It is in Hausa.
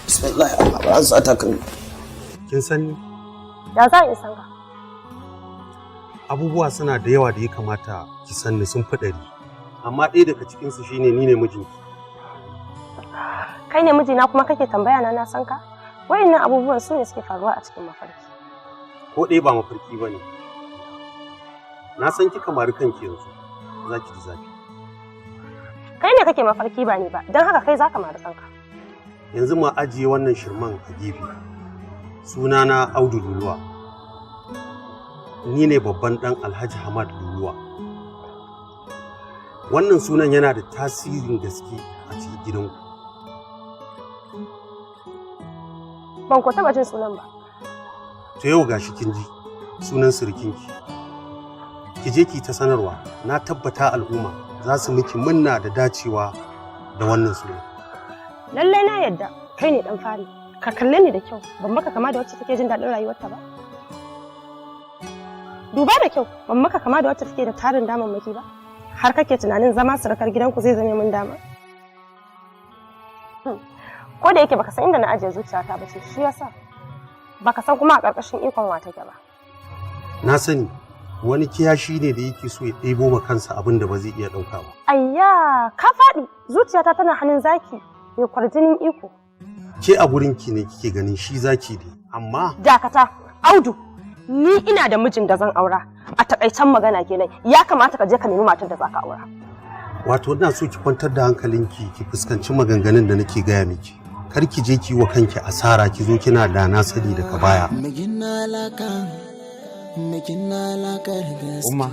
Bismillah, ba za ta kan. Kin san ni? Ya za in san ka? Abubuwa suna da yawa da ya kamata ki sanni, sun fi 100. Amma ɗaya daga cikinsu shine ni ne mijinki. Kai ne mijina kuma kake tambaya na na san ka? Wayannan abubuwan su ne suke faruwa a cikin mafarki. Ko ɗaya ba mafarki ba ne. Na san kika mari kanki yanzu. Za ki ji zafi. Kai ne kake mafarki, ba ni ba, don haka kai za ka mari kanka. Yanzu ma ajiye wannan shirman a gefe. Sunana Audu Luluwa. Ni ne babban ɗan Alhaji Hamad Luluwa. Wannan sunan yana da tasirin gaske a cikin gidanku. Ban ko taɓa jin sunan ba. To, yau gashi kin ji sunan sirikinki. Ki je ki ta sanarwa, na tabbata al'umma za su miki munna da dacewa da wannan sunan. Lallai na yadda kai ne dan fari. Ka kalle ni da kyau, ban maka kama da wacce take jin daɗin rayuwarta ba. Duba da kyau, ban maka kama da wacce take da tarin damammaki ba. Har kake tunanin zama surukar gidanku zai zame min dama? Ko da yake baka san inda na ajiye zuciyata ba ce, shi yasa. Baka san kuma a ƙarƙashin ikon wa take ba. Na sani, wani kiyashi ne da yake so ya ɗebo ma kansa abin da ba zai iya ɗauka ba. Ayya, ka faɗi, zuciyata tana hannun zaki mai kwarjinin iko. Ke a gurinki ne kike ganin shi zaki ne, amma Dakata, Audu, ni ina da mijin da zan aura. A takaicen magana kenan, ya kamata ka je ka nemi matar da zaka aura. Wato ina so ki kwantar da hankalinki, ki fuskanci maganganun da nake gaya miki. Kar ki je ki yi wa kanki asara, ki zo kina da na sani daga baya. Umma.